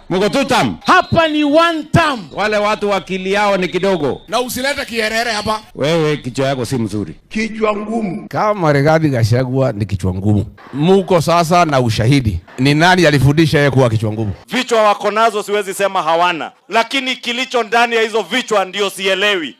Mko two term. Hapa ni one term. Wale watu akili yao ni kidogo. Na usilete kiherehere hapa. Wewe kichwa yako si mzuri. Kichwa ngumu. Kama Rigathi Gachagua ni kichwa ngumu, muko sasa na ushahidi. Ni nani alifundisha yeye kuwa kichwa ngumu? Vichwa wako nazo, siwezi sema hawana, lakini kilicho ndani ya hizo vichwa ndio sielewi.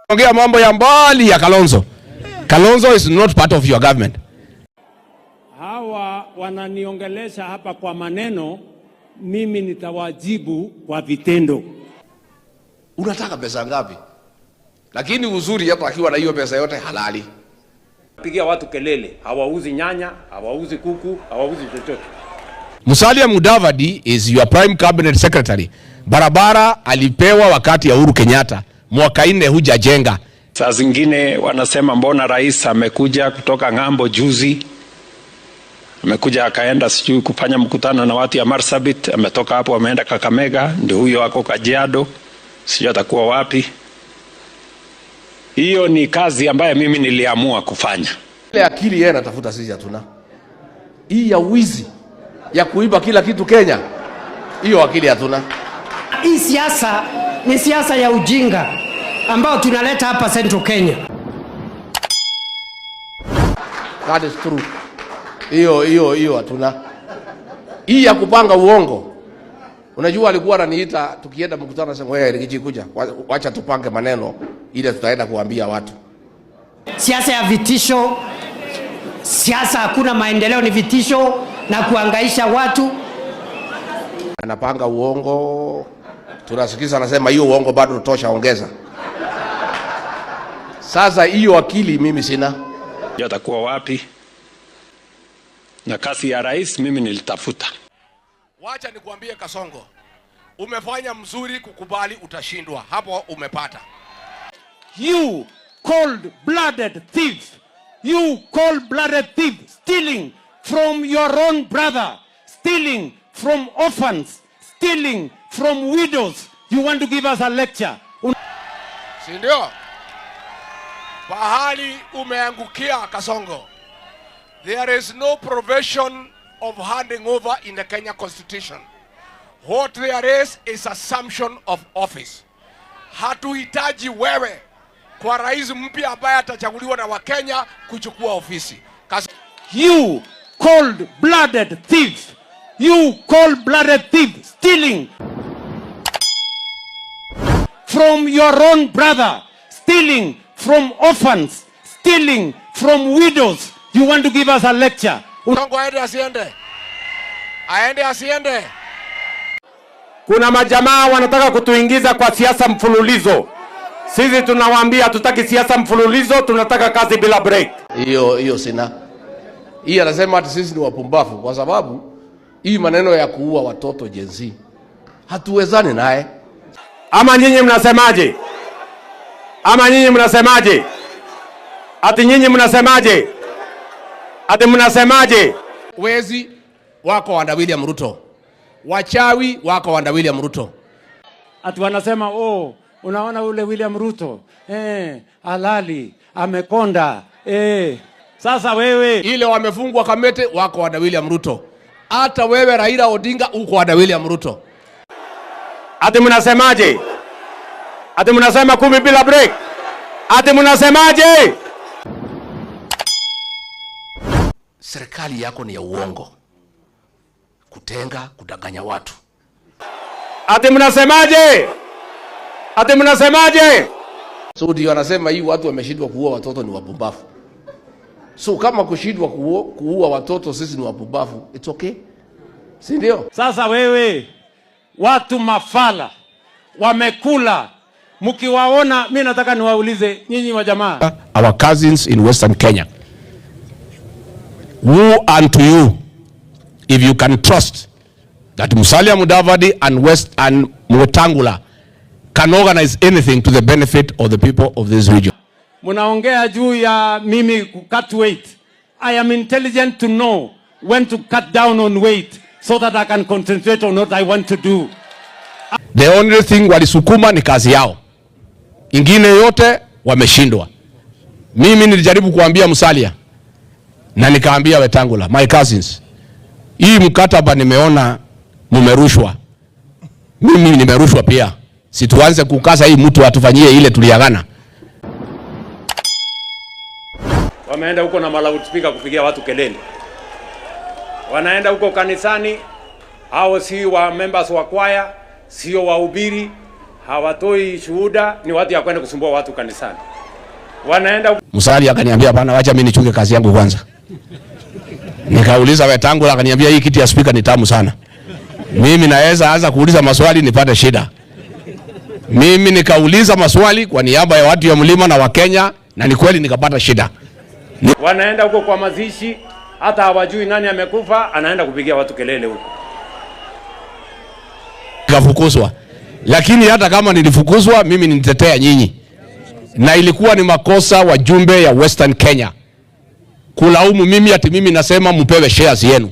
Ongea mambo ya mbali ya Kalonzo. Kalonzo is not part of your government. Hawa wananiongelesha hapa kwa maneno, mimi nitawajibu kwa vitendo. Unataka pesa ngapi? Lakini uzuri hata akiwa na hiyo pesa yote halali. Pigia watu kelele, hawauzi nyanya, hawauzi kuku, hawauzi chochote. Musalia Mudavadi is your prime cabinet secretary. Barabara alipewa wakati ya Uhuru Kenyatta, mwaka nne hujajenga. Saa zingine wanasema mbona rais amekuja kutoka ng'ambo juzi, amekuja akaenda sijui kufanya mkutano na watu ya Marsabit, ametoka hapo ameenda Kakamega, ndio huyo ako Kajiado, sijui atakuwa wapi. Hiyo ni kazi ambayo mimi niliamua kufanya. Ile akili yeye anatafuta, sisi hatuna. Hii ya wizi ya kuiba kila kitu Kenya, hiyo akili hatuna. Hii siasa ni siasa ya ujinga ambao tunaleta hapa Central Kenya. That is true. Hiyo hiyo hiyo hatuna. Hii ya kupanga uongo. Unajua alikuwa ananiita tukienda mkutano, anasema wewe Rigiji, kuja wacha tupange maneno ile tutaenda kuambia watu. Siasa ya vitisho, siasa hakuna maendeleo, ni vitisho na kuangaisha watu. Anapanga uongo, tunasikiza, anasema hiyo uongo bado tosha, ongeza. Sasa hiyo akili mimi sina. Sijui atakuwa wapi, na kazi ya rais mimi nilitafuta. Wacha nikuambie Kasongo, umefanya mzuri kukubali utashindwa, hapo umepata. You cold-blooded thief. You cold-blooded thief stealing from your own brother, stealing from orphans, stealing from widows. You want to give us a lecture. Si ndio? Pahali umeangukia Kasongo. There is no provision of handing over in the Kenya Constitution. What there is assumption of office. Hatuhitaji wewe kwa rais mpya ambaye atachaguliwa na Wakenya kuchukua ofisi. You cold-blooded thief. You cold-blooded thief stealing from your own brother, stealing from orphans, stealing from widows. You want to give us a lecture. Kasongo aende asiende? Aende asiende? Kuna majamaa wanataka kutuingiza kwa siasa mfululizo. Sisi tunawaambia hatutaki siasa mfululizo, tunataka kazi bila break. Hiyo hiyo sina. Hii anasema ati sisi ni wapumbavu kwa sababu hii maneno ya kuua watoto Gen Z hatuwezani naye. Ama nyinyi mnasemaje? Ama nyinyi mnasemaje? Ati nyinyi mnasemaje? Ati mnasemaje? Wezi wako under William Ruto, wachawi wako under William Ruto. Ati wanasema oh, unaona ule William Ruto halali amekonda. Sasa wewe Ile wamefungwa Kamete wako under William Ruto. Hata wewe Raila Odinga uko under William Ruto. Ati mnasemaje? Ati mnasema 10 bila break? Ati mnasemaje? Serikali yako ni ya uongo, kutenga, kudanganya watu. Ati mnasemaje? Ati mnasemaje? So ndio anasema hii watu wameshindwa kuua watoto ni wapumbavu. So kama kushindwa kuua watoto sisi ni wapumbavu, it's okay, si ndio? Sasa wewe, watu mafala wamekula, mkiwaona, mi nataka niwaulize nyinyi wa jamaa, Our cousins in Western Kenya, woe unto you if you can trust that Musalia Mudavadi and West and Wetangula can organize anything to the benefit of the people of this region. Mnaongea juu ya mimi ku cut weight. I am intelligent to know when to cut down on weight so that I can concentrate on what I want to do. The only thing walisukuma ni kazi yao, ingine yote wameshindwa. Mimi nilijaribu kuambia Musalia na nikaambia Wetangula, my cousins, hii mkataba nimeona mumerushwa, mimi nimerushwa pia, si tuanze kukasa hii mtu atufanyie ile tuliagana. Wameenda huko na maloudspeaker kupigia watu kelele, wanaenda huko kanisani. Hao si wa members wa kwaya, sio wahubiri, hawatoi shuhuda, ni watu ya kwenda kusumbua watu kanisani. Wanaenda Musalia akaniambia hapana, wacha mimi nichunge kazi yangu kwanza. Nikauliza Wetangula, akaniambia hii kiti ya speaker ni tamu sana, mimi naweza anza kuuliza maswali nipate shida. Mimi nikauliza maswali kwa niaba ya watu ya mlima na Wakenya, na ni kweli nikapata shida. Wanaenda huko kwa mazishi, hata hawajui nani amekufa, anaenda kupigia watu kelele huko. Nikafukuzwa. Lakini hata kama nilifukuzwa, mimi nilitetea nyinyi, na ilikuwa ni makosa wajumbe ya Western Kenya kulaumu mimi ati mimi nasema mpewe shares yenu.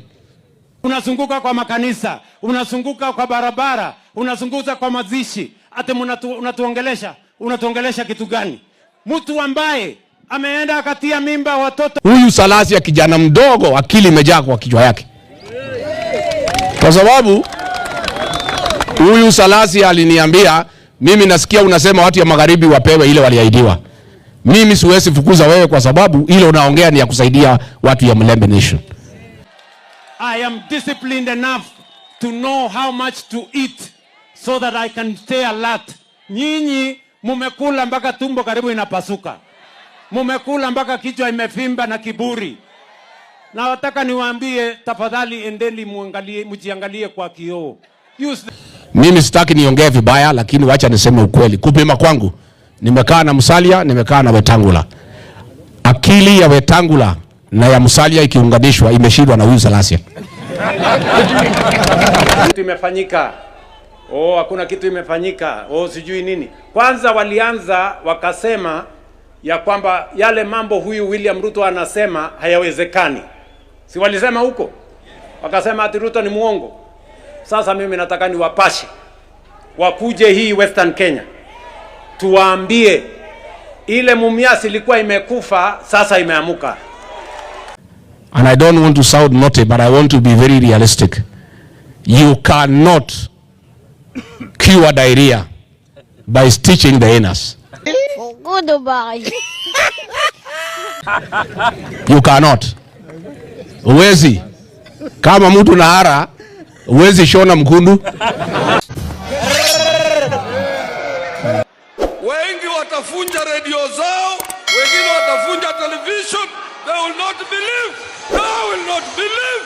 Unazunguka kwa makanisa, unazunguka kwa barabara, unazunguka kwa mazishi, ati unatuongelesha, unatuongelesha kitu gani? Mtu ambaye ameenda akatia mimba watoto. Huyu Salasya ya kijana mdogo, akili imejaa kwa kichwa yake, kwa sababu huyu Salasya aliniambia mimi, nasikia unasema watu ya magharibi wapewe ile waliahidiwa. Mimi siwezi fukuza wewe kwa sababu ile unaongea ni ya kusaidia watu ya Mlembe Nation. I am disciplined enough to know how much to eat so that I can stay alert. Nyinyi mumekula mpaka tumbo karibu inapasuka, mumekula mpaka kichwa imefimba na kiburi. Na nataka niwaambie, tafadhali endeni muangalie, mjiangalie kwa kioo. Use the Mimi sitaki niongee vibaya, lakini wacha niseme ukweli. Kupima kwangu, nimekaa na Musalia, nimekaa na Wetangula. Akili ya Wetangula na ya Musalia ikiunganishwa imeshindwa na huyu Salasya. Kitu imefanyika. Oh, hakuna kitu imefanyika. Oh, sijui nini. Kwanza walianza wakasema ya kwamba yale mambo huyu William Ruto anasema hayawezekani. Si walisema huko? Wakasema ati Ruto ni muongo. Sasa mimi nataka niwapashe wakuje hii Western Kenya, tuwaambie ile Mumias ilikuwa imekufa, sasa imeamuka. And I don't want to sound naughty, but I want to be very realistic. You cannot cure diarrhea by stitching the anus. Goodbye. You cannot. Huwezi. Kama mtu na hara, huwezi shona mkundu. Wengi watafunja redio zao, wengine watafunja television. They will not believe. They will not believe.